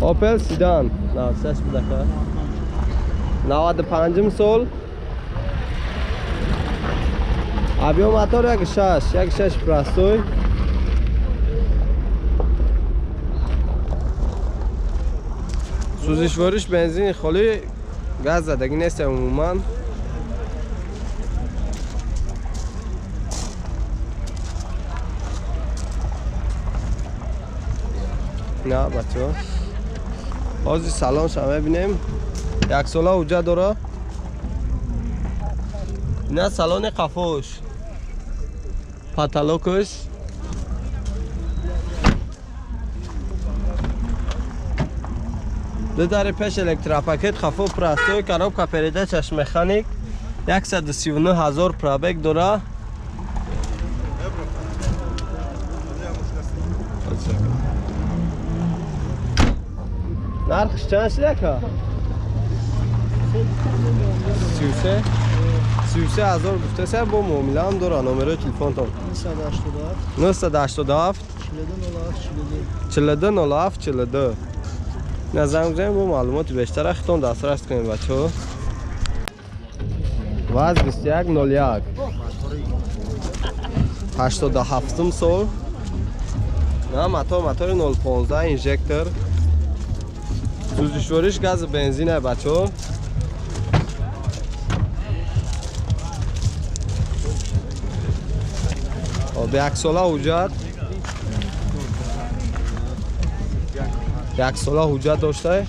Opel Sedan 96 будака. 95 сол. Объем мотор 1.6, 1.6 простой. Сӯзишвориш бензини холӣ, газ задагӣ нест умуман. На бачаҳо. Ҳозир салонша мебинем. Як сола ҳуҷҷат дора. На салони қафош. Потолокаш. Ду дари пеш электропакет, хафо простой, коробка передачаш механик. 139 000 пробег дора. Нархш чанд шуда ка? 33 33 000 гуфтеса, бо муомила ҳам дора. Номерои телефонтон 987 42 07 42. Занг бизанем, бо маълумоти бештара хитон дастрас кунем бачаҳо. Ваз 2101 87 сол. На мотор, мотори 0.15 инжектор. Сӯзишвориш гази бензин бачаҳо. Об як сола ҳуҷҷат. Як сола ҳуҷҷат дошта.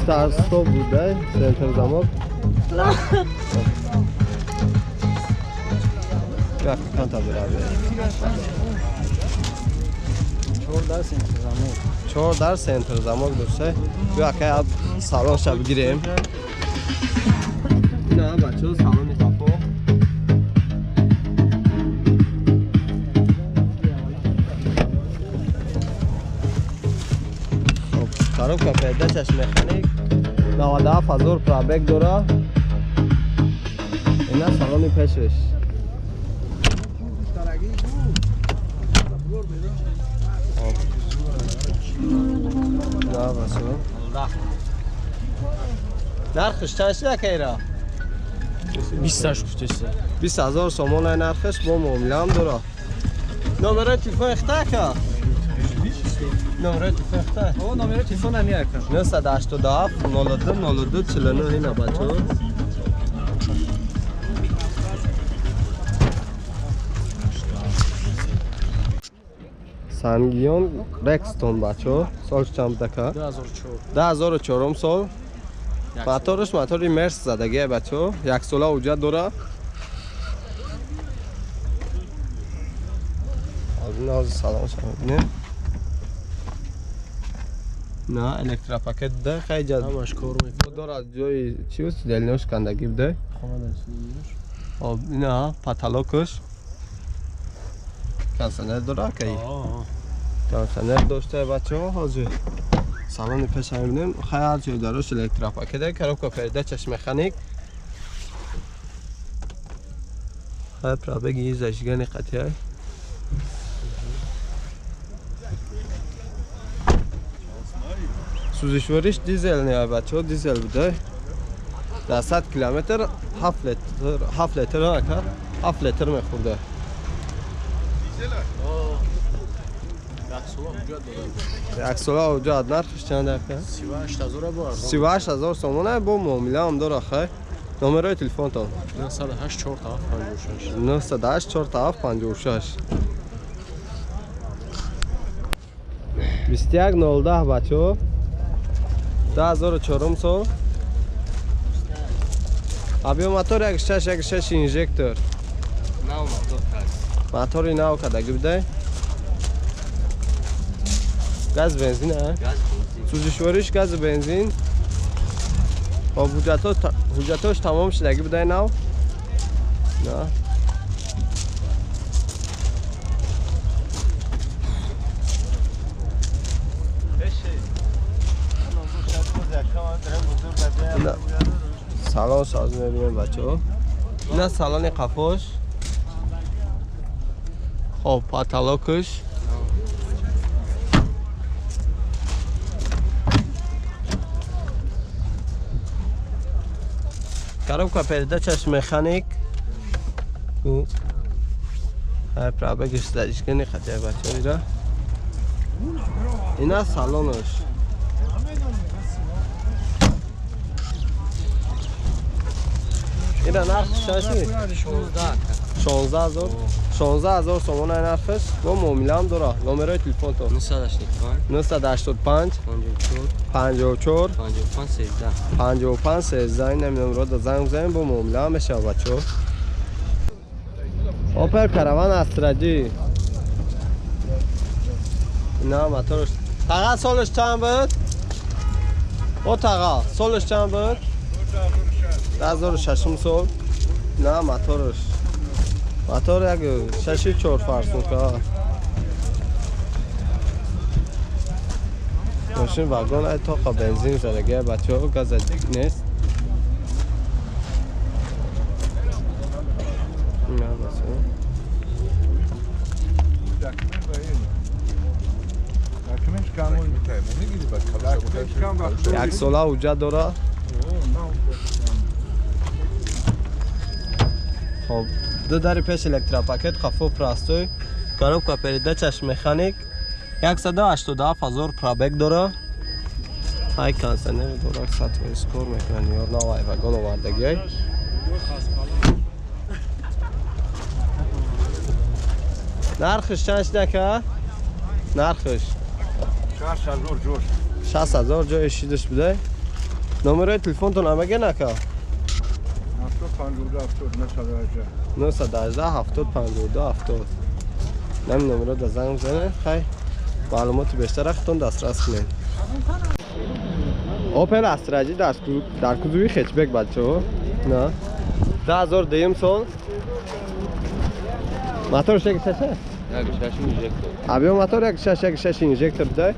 Старт стоп буда, центр замок. Як канта бираве. 4 дар центр замок. 4 дар центр замок дошта. Бیا акай салонша бигирем. На бачаҳо салони қафо. Коробка передачаш механик. 97 000 пробег дора. Ина салони пешаш. Нархш чанд шуда кайра? 28 гуфтеса. 20 000 сомон нархш, бо муомила ҳам дора. Номерои телефон ихта ка? Номерои телефон ихта? О, номерои телефон ами ака. 987 02 02 49 ина бачаҳо. Сангион Рекстон бачаҳо. Солш чанд будака? 2004. 2004 сол. Моторш мотори Мерс задагия бачаҳо. Як сола ҳуҷҷат дора. Аз салонша мебинем. На электропакет да хайҷа. Ҳамаш кор мекунад. Дора ҷои чи буд? Делнош кандагӣ буда. Хоб ина потолокаш. Кондиционер дора кай? Кондиционер дошта бачаҳо ҳозир. Салони пеша мебинем. Хай ҳар ҷой дарош электропакет, коробка передачаш механик. Хай пробеги зажигани қатъи. Сӯзишвориш дизел не бачаҳо, дизел буда. Дар 100 километр 7 литр, 7 литр ака, 7 литр мехӯрда. Як сола ҳуҷҷат. Нархш чанд ака? 38 000 бо арзон. 38 000 сомона бо муомила ҳам дора хай. Номерои телефонтон 908 47 56. 908 47 56. 21 010 бачаҳо. 2004 сол. Объем мотор 1.6, 1.6 инжектор. Нав мотор кас. Мотори нав кадагӣ буда. Газ бензин, а? Газ бензин. Сӯзишвориш гази бензин. Хоб ҳуҷҷатош тамом шудагӣ буда нав. На. Салон соз мебинем бачаҳо. Ина салони қафош. Хоб потолокаш. Коробка передачаш механик. Ҳай пробегаш задишкани хатя бачаҳо ира. Ина салонаш. Ина нархш чанд шуд? 16,000. 16,000 сомон ай нархш. Бо муомила ҳам дора. Номерои телефонтон 985 985 54 54 55 13 55 13. Ин номеро да занг бизанем, бо муомила ҳам мешава бачаҳо. Опел Караван Астраҷи. Ина моторш. Таға солаш чанд буд? О таға, солаш чанд буд? 2006 сол. На моторш. Мотор як 6-4 фарсунка. Мошин вагон ай тоқа бензин задагия бачаҳо, газ нест. На бачаҳо. Як сола ҳуҷҷат дора. Хоб, ду дари пеш электропакет, қафо простой, коробка передачаш механик, 187,000 пробег дора. Ҳай кондиционер дора, 100% кор мекунад, ё навай вагон овардагиай. Нархш чанд шуда ка? Нархш 60,000 ҷош. 60,000 ҷои шидаш будай. Номерои телефонтон амаге нака? 752 70 918 918 752 70. Нам номеро да занг бизанед, хай маълумоти бештар худтон дастрас кунед. Опел Астраҷи дар кузови хетчбек бачаҳо. На 2002 сол. Мотор 1.6? 1.6 инжектор. Объем мотор 1.6 1.6 инжектор будай.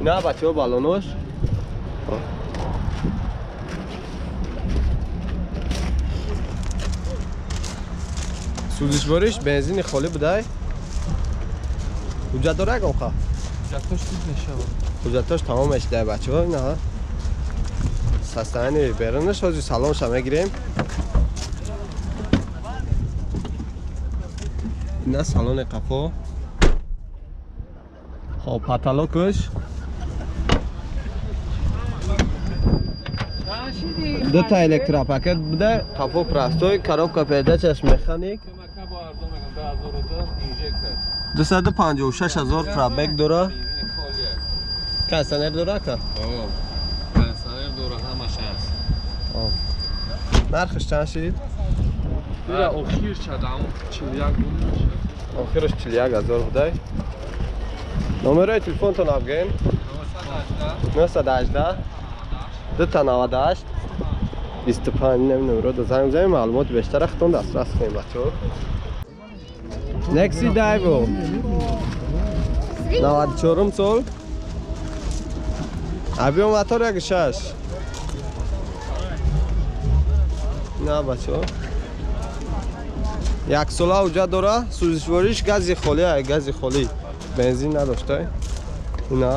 На бачаҳо балонош. Сӯзишвориш бензини холӣ будай. Ҳуҷҷат дора ягон ха? Ҳуҷҷатош тут мешавад. Ҳуҷҷатош тамом мешидай бачаҳо. На состояние берунаш ҳозир салонша мегирем. Ина салони қафо. Хоб, потолокаш дута электропакет буда, қафо простой, коробка передачаш механик. 256,000 пробег дора. Кондиционер дора ка? Кондиционер дора, ҳамаш ҳаст. Нархш чанд шид? Ира охир шадам 41 буд. Охираш 41,000 будай. Номерои телефонтон абген? 918 298 25. Номеро да занг бизанем, маълумоти бештара худтон дастрас кунем бачаҳо. Nexi Daivo 94 сол. Объем мотор 1.6. На бачаҳо. Як сола ҳуҷҷат дора, сӯзишвориш гази холӣ, гази холӣ. Бензин надоштай. На.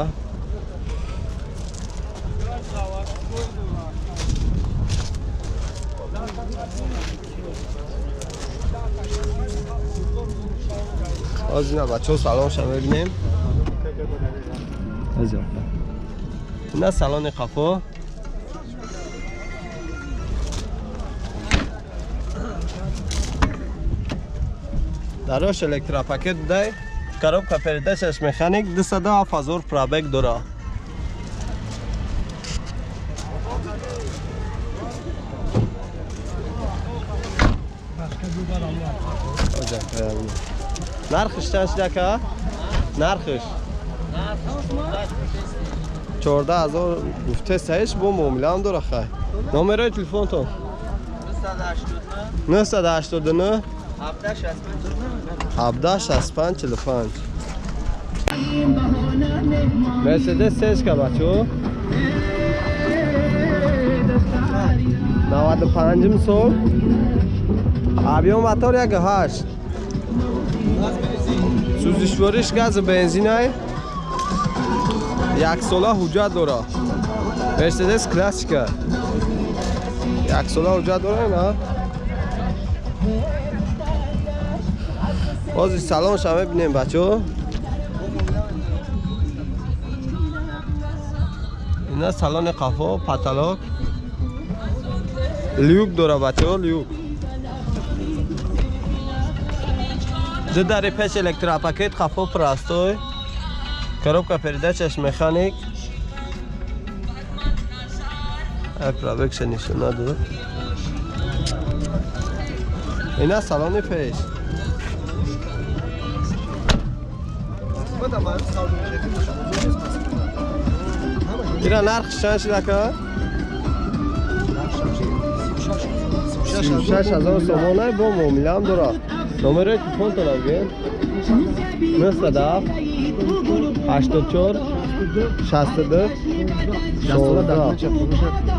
Ҳозир на бачаҳо салонша мебинем. Ина салони қафо. Дарош электропакет будай, коробка передачаш механик, 207,000 пробег дора. Нархш чанд шуда ка? Нархш 14,000 гуфте саиш, бо муомила ҳам дора хай. Номерои телефонтон? 989 17 65 45. Мерседес сешка бачаҳо. 95 сол. Объем мотор 1.8. Сӯзишвориш гази бензинай. Як сола ҳуҷҷат дора. Мерседес классика. Як сола ҳуҷҷат дора на? Ҳозир салонша мебинем бачаҳо. Ина салони қафо, потолок. Люк дора бачаҳо, люк. Ду дари пеш электропакет, қафо простой. Коробка передачаш механик. Ай пробегша нишона дод. Ина салони пеш. Ира нарх чанд шуд ака? 36 000 сомона бо муомилаам дора. Номерои телефонтон бигӯед. 907 84 62 16.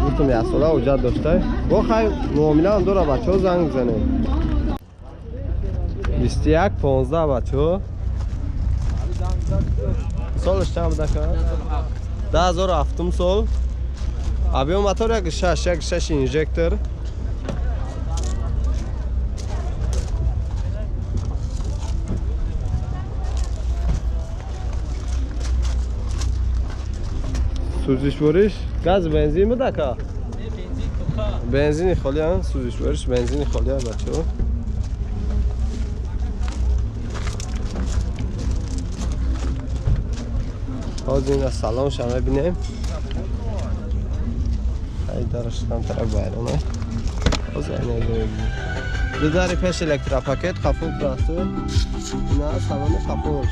Гуфтам як сола ҳуҷҷат дошта. Бо хай муомилаам дора бачаҳо, занг бизанед. 21 15 бачаҳо. Солаш чанд буда ака? 2007 сол. Объем мотор 1.6, 1.6 инжектор. Сӯзишвориш газ бензин буда ака? Бензини холӣ, сӯзишвориш бензини холӣ бачаҳо. Ҳозир ина салонша мебинем. Ай дараш камтарак вайрона. Ҳозир ина мебинем. Ду дари пеш электропакет, қафо простой. Ина салони қафош.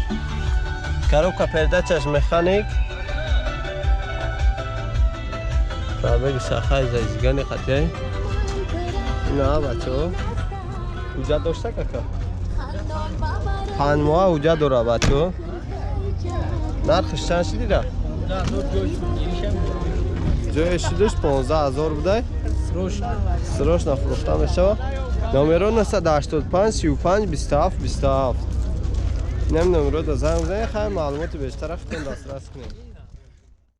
Коробка передачаш механик. Пробеги шахай зайзигани қатъяй. Ина бачаҳо. Ҳуҷҷат дошта кака? 5 моҳа ҳуҷҷат дора бачаҳо. Нархиш чанд шудира? Ҷои шудиш 15 000 будай. Срочно фурӯхта мешавад. Номеро 985 35 27 27. Инам номеро да занг бизанед, хай маълумоти бештара худтон дастрас кунед.